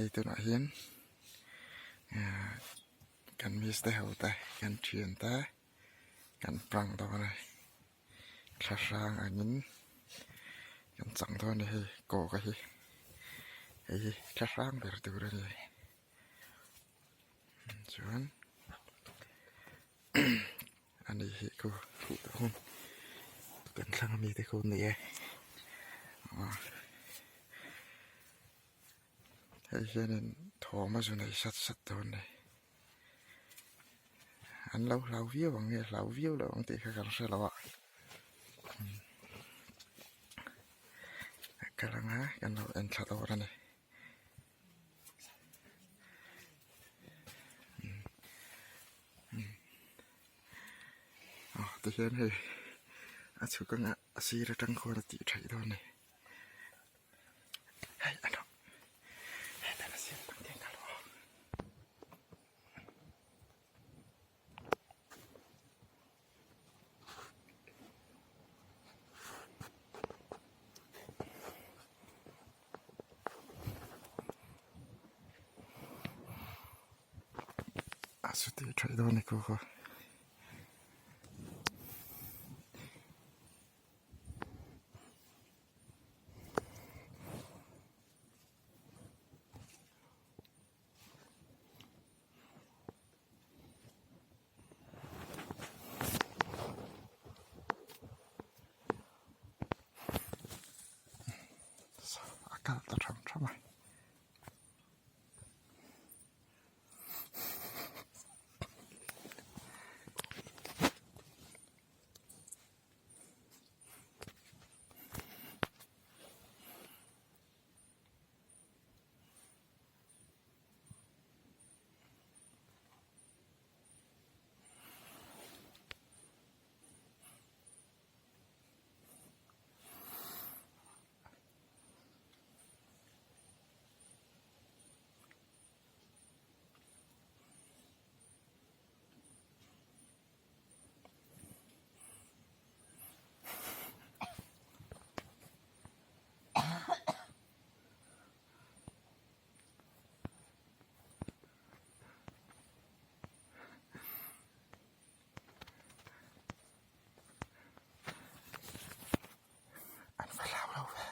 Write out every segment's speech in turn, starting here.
Hei tunah hian ahh kan miss te ho te kan thian te kan prank dawn a ni thla hrang angin kan chang dawn a ni hei kawka hi hei hi thla hrang ber tur a ni chuan ani hi khu kan thlang ami te khu a ni e hei hianin thawm a zu nei sat sat dawn a ni an lo hlau viau ang nge hlau viau lo ang tih kha kan hre lo a a kal ang a kan lo en thla dawn a ni. Aw tihian hei a chhuk anga a sir atang khuan a tih theih dawn a ni hei a lo hetah a sir atang hian ka lo a. A chuti theih dawn a ni kawk a. A kal ta tham tham a. An va hlau lo ve.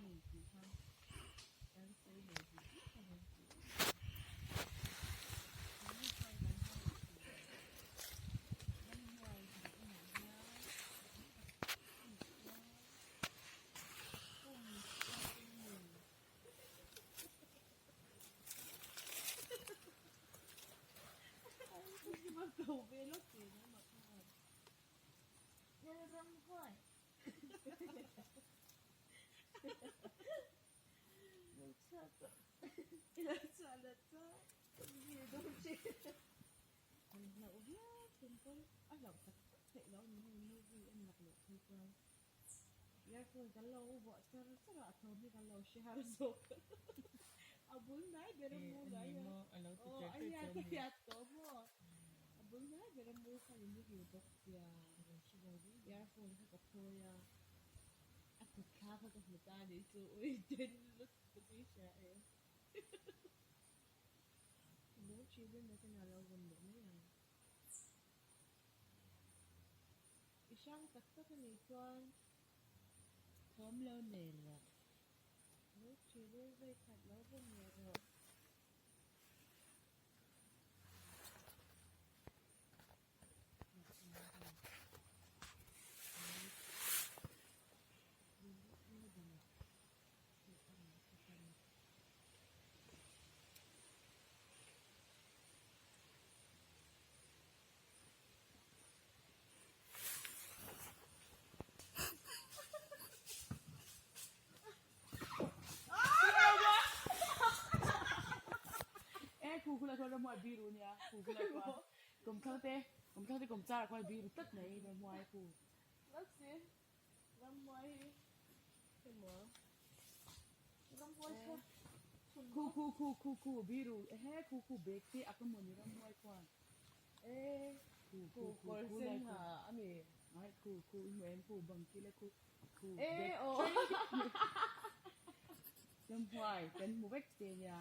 ni tih kha kan sawi ve duh vek a ni. Keini chuan kan hmangaih tih loh ramhuai kan enah hian tam tak a nih chuan kum chuan ni. Earphone kan lo vuah char char a, a thawm hi kan lo hre har zawk. A bul hnai ber a mu ngai a. Aw a hiat a hiat tawh maw. A bul hnai ber a mu khan in hmu bawk sia. Earphone kha ka phawi a, a kut thla kha ka hmu ta a nih chu ui den lutuk i hria em. Lung thin in nakin a lo vawm leh mai ang. I hrang tak tak a nih chuan thawm lo nei rawh. Lo ṭhi leh vei khat lo vawm leh rawh. E khu khu lai khuan ramhuai biru nia khu khu lai khuan kawmthlang te kawmthlang te kawmchar ah khuan biru tlat mai ramhuai khu. Lasi ramhuai hi emaw ramhuai kha Khu khu khu khu khu biru ehe khu khu bag te a ka mawni ramhuai khuan. E Khu khu khu khu kawr khu sen lai khu ha a mi. Ai khu khu i hmu em khu bang kil e khu khu E bag aw. Ramhuai kan hmu vek che nia.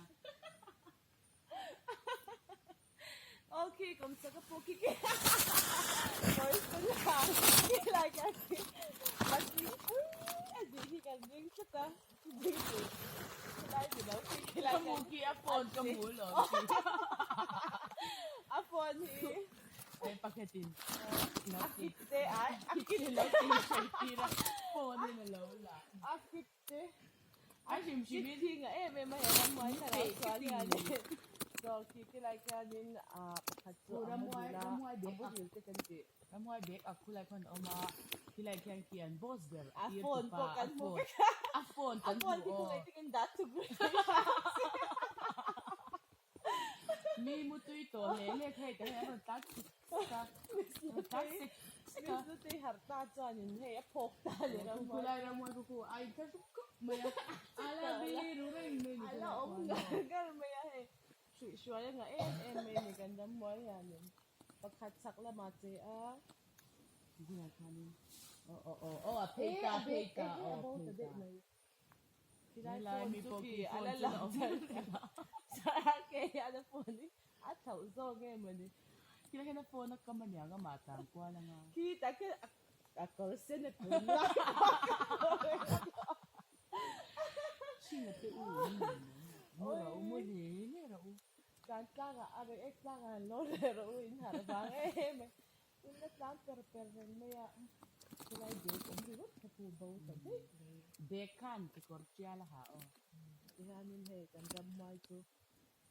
Aw khi kawmchak a pawh khi khi kawr sen ha khi lai ka khi patling pui a zih hi kan ring tlat a ring tur khilai ni lo khi khilai Ka hmu khi a phone ka hmu lo khi a phone hi He pakhatin a kit te ai a kit lo ti hre tir a phone in a lo la a kit te A hrim hrim in. Thi ngah em em a he ramhuai thlarau sual hian so khi ti lai khianin ah pakhat chu a mu dil a a mu dil te kan tih. Ramhuai bag a khulai khawn a awm a khilai khian khi an boss ber a phone pawh kan hmu vek a phone kan hmu aw. A phone khi khulai takin dah thuk reng Mi mutui tawh leh leh hei te hei an rawn tlan sik sik a, rawn tlan sik sik a. Mizutei harh ta chuanin hei a phawk ta a ni ramhuai. Khulai ramhuai khu khu a inthar sup khawp mai a, a la biru reng mai ni A la awm ngar ngar mai a hei, hruihhruai a ngah em em mai ni kan ramhuai hianin pakhat chhak lamah che a. Khulai khanin aw aw aw aw a phei ta a phei ta aw a phei ta. Khilai phone chu khi a la lang char char a ke hian a phone hi a thlauh zawk nge mawni. Khilai hian a phone a kam aniang a mah tang kual anga. Khi tak hian a kawr sen a tun lai Chhinga te u mu rawh u mu hle hle rawh u. Tlan tlangah a reh ek tlangah han lo leh rawh u in harh vang em em. In la tlan per per reng mai a, khilai bag awm ringawt kha chu bo ta daih mai. Bag khan kekawr tial a ha aw. Tihianin hei kan ramhuai chu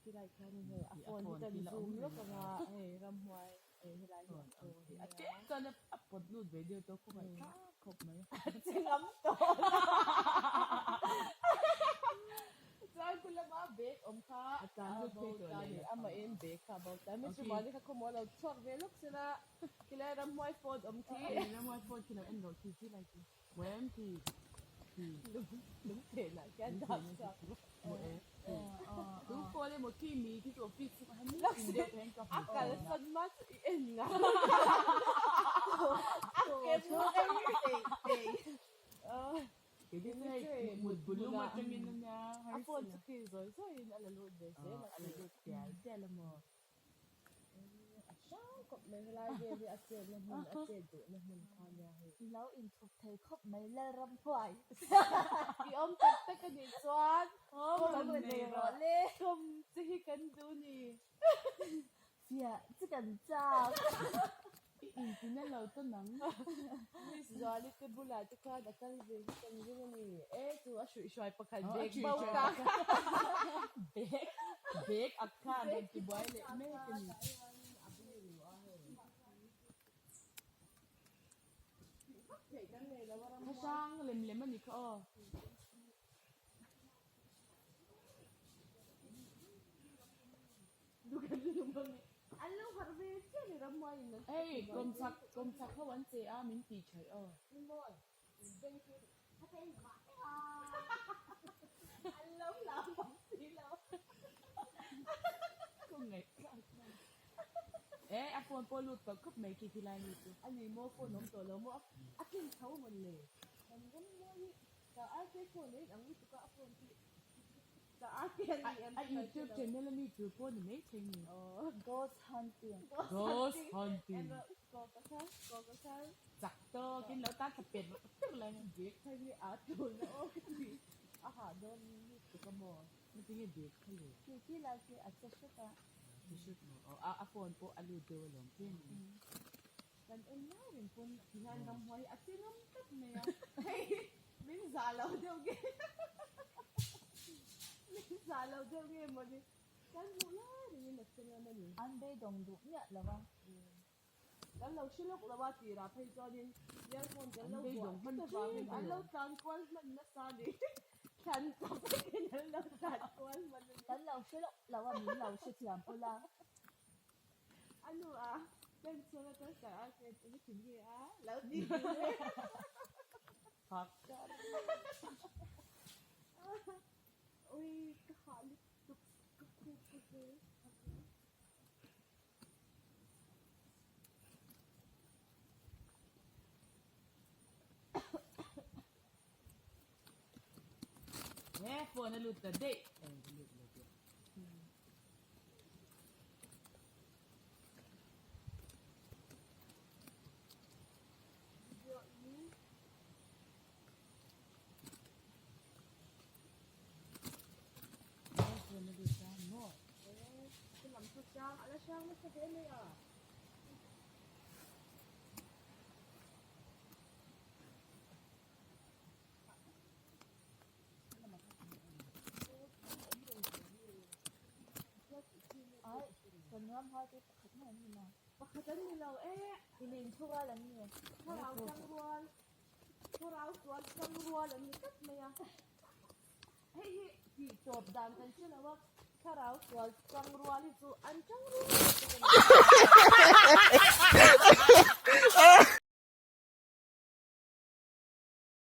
khilai khianin hei a phone hi kan zoom lawk ang a, hei ramhuai hei helai hi a phone hi a tlem chuan a pawt lut ve deuh tawh khaw ngaih thlak khawp mai. A che ngam tawh lo. Chuan khu lama bag awm kha a tlan lut bo phei tawh ta leh ni lo. Amahin bag kha a bo ta. Mi chu mahni kha khawmuh a lo chhuak ve lawk sela khilai ramhuai phone awm khi. Ramhuai phone khi lo en rawh khi khi lai khi. Hmu em khi khi. Lung phenah khian dak chhuak. Hmu em khi. Tu phone emaw khi mi khi chu office chu ka han ni deuh hian ka hmu. A kalsan hma chu i en ngai. A ke mu ei ei. Kei mut bulum atangin a nia A phone chu khi zawi zawiin a la lut ve zel a a la lut tial tial a maw. hrang khawp mai helai vel hi a chetna hmun a chet duhna hmun kha ania hei. I lo inthup thei khawp mai Lalram huai. I awm tak tak a nih chuan kawm nei rawh le. Kawm che hi kan duh ni. Fiah che kan chak. I intina lo ta nang. Miss Zuali te bulah te khan a kal ve hi kan ring a ni. E chu a hruihhruai pakhat bag bo ta kha. Bag bag a khan rawn ti buai leh mek a ni. Thlahrang lem lem a ni kha aw. Hei kawmchhak kawmchhak ho an che a min tih thaih aw. E a phone pawh lut tawh khawp mai khi khilai mi chu. Ani maw phone awm tawh lo maw a tlin tho mawn le. Kan ram mawi ka RK phone in ang lutuk a a phone khi. A youtube channel ami tur pawh ni mai thei ni. Ghost hunting. Ghost hunting. Chak tawkin lo tan thla pet ber lai a. Bag kha hi a tul na aw ka ti. A hah dawn lutuk a maw. Engtin nge bag kha le? Khi khi lai khi a che hret a. Che hret maw? Aw a phone pawh a lut deuh alawm tlem a ni. Kan en lai reng pawn ti hian ramhuai hi a che ngam tlat mai a, hei min zah lo deuh nge min zah lo deuh nge mawni kan hmuh lai rengin a che ngam a ni. An beidawng duh miah lo a. Kan lo hre lawk lo a tirah phei chuanin earphone kan lo buah tlat avangin an lo tlan kual hman nasa a ni, thlan chawp vekin an lo tlan kual hman a ni. Kan lo hre lawk lo a min lo hrethiam pawlh a. A nu a pen chhung a kal kar a pen eng thin nge a lo ti ding e. Phak. Ui ka hah lutuk ka khup ka hre. He phone a lut ta daih. Lut lo teh. Ai, kan ram hmai te pakhat mai an ni lo. Pakhat an ni lo e. I lin thu rual an ni. Thlarau tang rual, thlarau sual tang rual an ni tlat mai a. Hei hi tih tawp dan kan hre lo a, thlarau sual tang rual hi chu an tang rual.